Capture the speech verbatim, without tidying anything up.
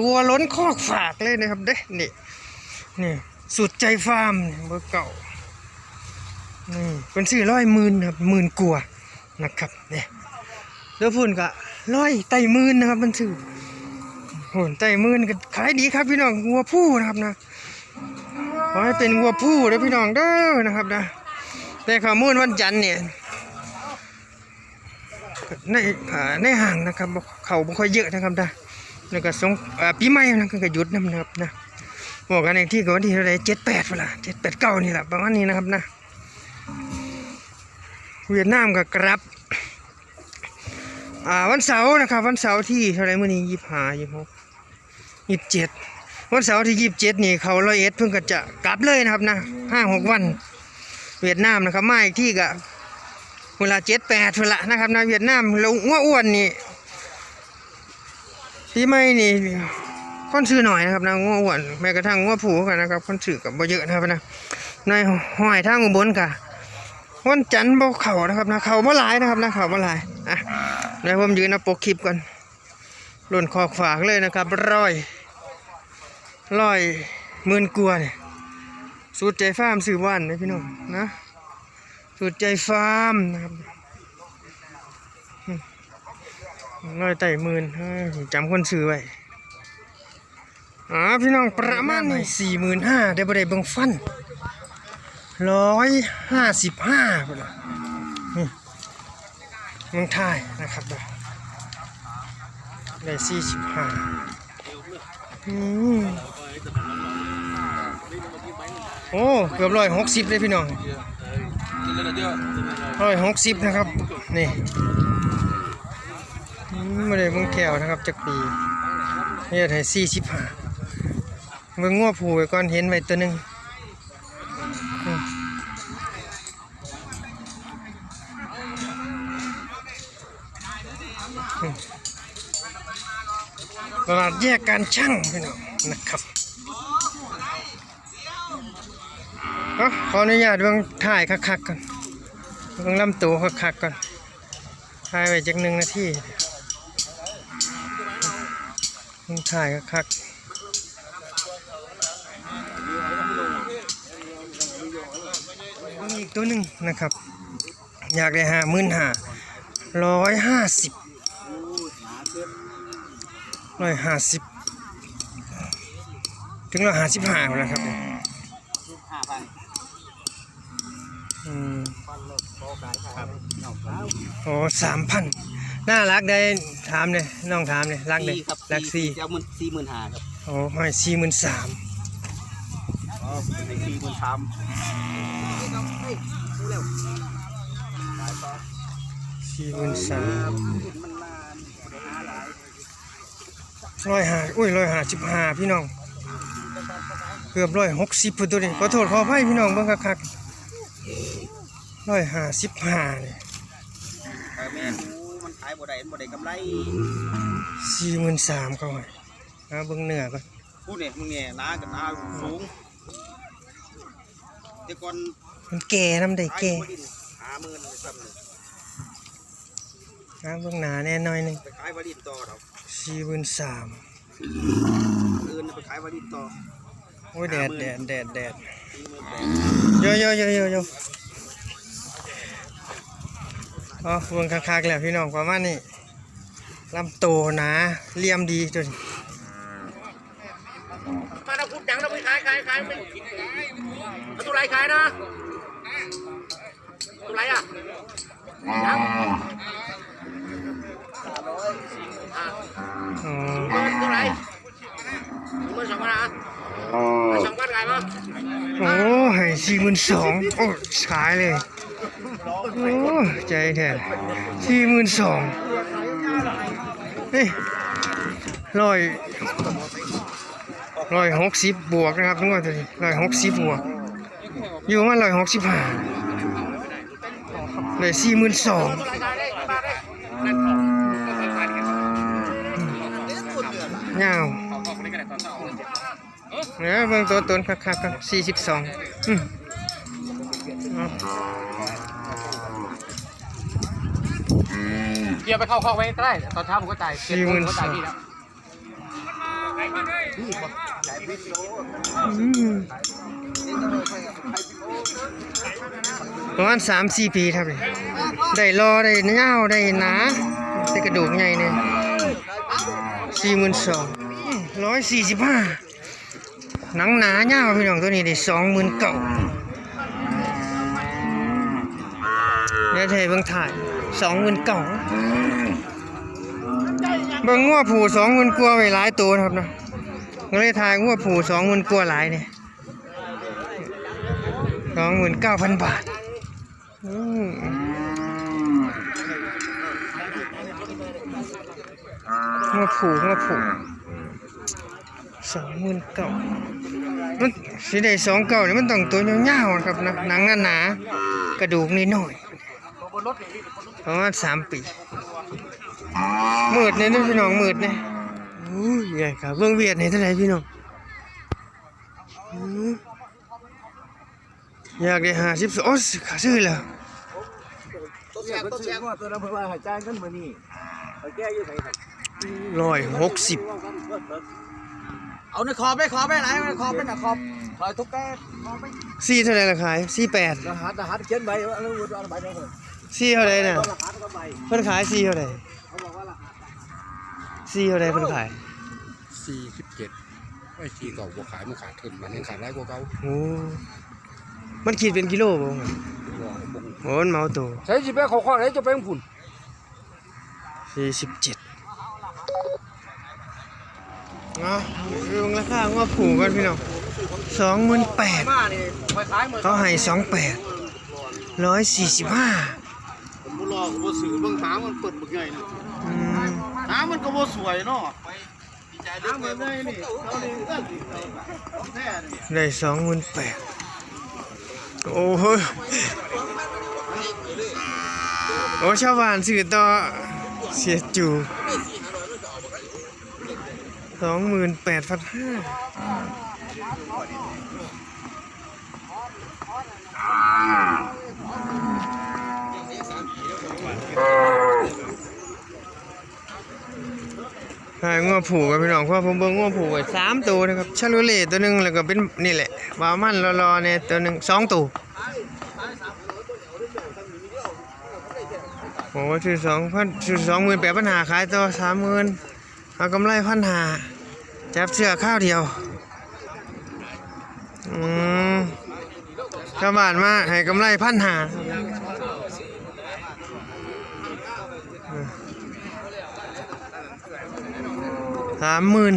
วัวล้นคอกฝากเลยนะครับเด้ นี่ นี่ สุดใจฟาร์ม นี่ เบอร์เก้า นี่ เพิ่นซื้อร้อยหมื่นครับ หมื่นกว่านะครับ นี่ แล้วพุ่นก็ร้อยไต่หมื่นนะครับ เพิ่นซื้อ โห ไต่หมื่นก็ขายดีครับพี่น้อง วัวผู้นะครับนะ ขอให้เป็นวัวผู้เด้อพี่น้องเด้อนะครับนะ แต่ข้อมูลวันจันทร์เนี่ย ใน อ่า ในห้างนะครับ บ่ เขาบ่ค่อยเยอะนะครับนะ แล้วก็สง อ่า ปีใหม่นะ ก็หยุดนำนะครับนะ บอกกันอีกทีก็วันที่เท่าไหร่ เจ็ดแปด พุ้นล่ะ เจ็ดแปดเก้า นี่แหละ ประมาณนี้นะครับนะ เวียดนามก็กลับ อ่า วันเสาร์นะครับ วันเสาร์ที่เท่าไหร่ มื้อนี้ ยี่สิบห้า ยี่สิบหก ยี่สิบเจ็ด วันเสาร์ที่ ยี่สิบเจ็ด นี่เขาร้อยเอ็ดเพิ่นก็จะกลับเลยนะครับนะ ห้าหกวัน เวียดนามนะครับ มาอีกทีก็เวลา เจ็ดแปด พุ้นล่ะนะครับนะ เวียดนาม แล้วงัวอ้วนนี่ ปีใหม่นี่ คนซื้อหน่อยนะครับนะ งัวอ้วน แม้กระทั่งงัวผู้กันนะครับ คนซื้อก็บ่เยอะนะครับนะ ในห้อยทางอุบลก็วันจันทร์บ่เข้านะครับนะ เข้าบ่หลายนะครับนะ เข้าบ่หลาย อ่ะ เดี๋ยวผมยืนเอาปกคลิปก่อน ล้นคอกฝากเลยนะครับ ร้อย ร้อยหมื่นกว่าเนี่ย สุดใจฟาร์มซื้อบ้านนะพี่น้องนะ สุดใจฟาร์มนะครับ อืม ร้อยไต่หมื่น เออ จำคนซื้อไว้ อ่า พี่น้อง ประมาณนี้ สี่หมื่นห้า ได้บ่ได้เบิ่งฟัน ร้อยห้าสิบห้า พุ้นน่ะ นี่ เมืองไทยนะครับ ได้ สี่สิบห้า อืม โอ้ เกือบ ร้อยหกสิบ เลยพี่น้อง ร้อยหกสิบ นะครับ นี่ อืม บ่ได้เบิ่งแข้วนะครับ จักปี เฮ็ดให้ สี่สิบห้า เบิ่งงัวผู้ไว้ก่อน เห็นไว้ตัวหนึ่ง อืม อืม ตลาดแยกการชั่งพี่น้องนะครับ เอ้า ขออนุญาตเบิ่งท้ายคักๆก่อน เบิ่งลำตัวคักๆก่อน ถ่ายไว้จักหนึ่งนาที เบิ่งท้ายคักๆ เบิ่งอีกตัวหนึ่งนะครับ อยากได้ ห้าหมื่นห้า ร้อยห้าสิบ ร้อยห้าสิบ ถึง ร้อยห้าสิบห้า แล้วครับ อืม ครับ โอ้ สามพัน น่ารักได้ ถามเลย น้องถามเลย รักเลย สี่ครับ รักสี่ สี่ เอามัน สี่หมื่นห้าครับ โอ้ ให้ สี่หมื่นสาม อ๋อ ให้ สี่หมื่นสาม สี่หมื่นสาม ร้อยห้า อุ้ย ร้อยห้าสิบห้า พี่น้อง เกือบ ร้อยหกสิบ พุ้นตัวนี้ ขอโทษขออภัยพี่น้อง เบิ่งคักๆ ร้อยห้าสิบห้า นี่ เออ แม่น มันขายบ่ได้ มันบ่ได้กำไร สี่หมื่นสาม เขาให้ หาเบิ่งเนื้อก่อน พูดเนี่ย มึงเนี่ย หนากับหนาสูง แต่ก่อน มันแก่นำได้ ขาย แก่ บ่ได้ ห้าหมื่น ซ้ำนี่ หาเบิ่งหน้าแน่หน่อยหนึ่ง ไปขายวารินต่อดอก สี่หมื่นสาม อื่นไปขายวารินต่อ โอ้ย แดด แดด แดด แดด โย โย โย โย โย อ๋อ เบิ่งคักๆแล้วพี่น้อง ประมาณนี้ ลำโตหนา เหลี่ยมดีตัวนี้ มาแล้วพูดดังแล้ว ขาย ขาย ขาย ไม่ เอาตัวไหนขายนะ ตัวไหนอ่ะ ยัง อ่ะ อ๋อ เบอร์ตัวไหน เบอร์สองพันอ่ะ สองพันขายปะ โอ้ ให้ สี่หมื่นสอง โอ้ ขายเลย โอ้ ใจแท้ สี่หมื่นสอง เฮ้ย ร้อย ร้อยหกสิบ บวกนะครับ งวดนี้ ร้อยหกสิบ บวก อยู่มา ร้อยหกสิบห้า ได้ สี่หมื่นสอง ยาว เดี๋ยวเบิ่งตัวตนคักๆกัน สี่สิบสอง อืม เอา เกียร์ไปเข้าคอกไว้ก็ได้ ตอนเช้าผมก็จ่าย เจ็ดโมงผมก็จ่ายพี่แล้ว สี่หมื่นสอง อืม ประมาณสามสี่ปีครับนี่ ได้หล่อได้ยาวได้หนา แต่กระดูกใหญ่เนี่ย สี่หมื่นสอง ร้อยสี่สิบห้า หนังหนายาวพี่น้อง ตัวนี้ได้สองหมื่นเก้า เดี๋ยวไทยเบิ่งถ่าย สองหมื่นเก้า เบิ่งงัวผู้สองหมื่นกว่าไว้หลายตัวนะครับเนาะ ก็เลยถ่ายงัวผู้สองหมื่นกว่าหลายเนี่ย สองหมื่นเก้าพันบาท อืม งัวผู้ งัวผู้ สองหมื่นเก้า มันสิได้สองเก้านี่มันต้องตัวยาวๆนะครับนะ หนังหนาๆ กระดูกน้อยๆ ประมาณสามปี มืดเนี่ยนะพี่น้อง มืดเนี่ย อุ้ย ใหญ่ครับ เบิ่งเวียดในเท่าไหร่พี่น้อง อืม อยากได้ห้าสิบ โอ้ย ขาซื้อแล้ว ตัวแสบตัวแสบตัวนั้นเพิ่นว่าให้จ่ายเงินมื้อนี้ ไปแก้อยู่ไสครับ ร้อยหกสิบ เอาในขอบไป ขอบไปหลาย ในขอบไปนะ ขอบ ขอบทุกแก้ ขอบไป สี่เท่าไหร่ล่ะขาย สี่แปด รหัส รหัสเขียนใบ เอา เอา เอาใบเดียวเถอะ สี่เท่าไหร่น่ะ รหัสกับใบ เพิ่นขายสี่เท่าไหร่ เขาบอกว่ารหัส สี่เท่าไหร่เพิ่นขาย สี่สิบเจ็ด ไอ้สี่เก่าบ่ขาย มันขาดทุน มันยังขาดหลายกว่าเก่า โอ้ มันคิดเป็นกิโลบ่ บ่ บ่ โอ้ มันเหมาตัว ใส่สิไปเข้าคอกไหน จะไปของคุณ สี่สิบเจ็ด เนาะ เบิ่งราคางัวผูกันพี่น้อง สองหมื่นแปด มานี่ไปขายมื้อ เขาให้สองแปด ร้อยสี่สิบห้า ผมบ่รอ ผมบ่ซื้อ เบิ่งหางมันเปิดบักใหญ่เนาะ อืม หางมันก็บ่สวยเนาะ ได้สองหมื่นแปด โอ้โห โอ้ ชาวบ้านซื้อต่อ เสียจู สองหมื่นแปดพันห้า ให้งัวผูกันพี่น้อง เพราะผมเบิ่งงัวผูไว้สามตัวนะครับ ชาโลเล่ตัวหนึ่ง แล้วก็เป็นนี่แหละ บาวมันรอๆเนี่ยตัวหนึ่ง สองตัว โอ้ ซื้อสองพัน ซื้อสองหมื่นแปดพันห้า ขายต่อสามหมื่น เอากำไรพันห้า จับเสื้อข้าวเดียว อืม ชาวบ้านมาให้กำไรพันห้า สามหมื่น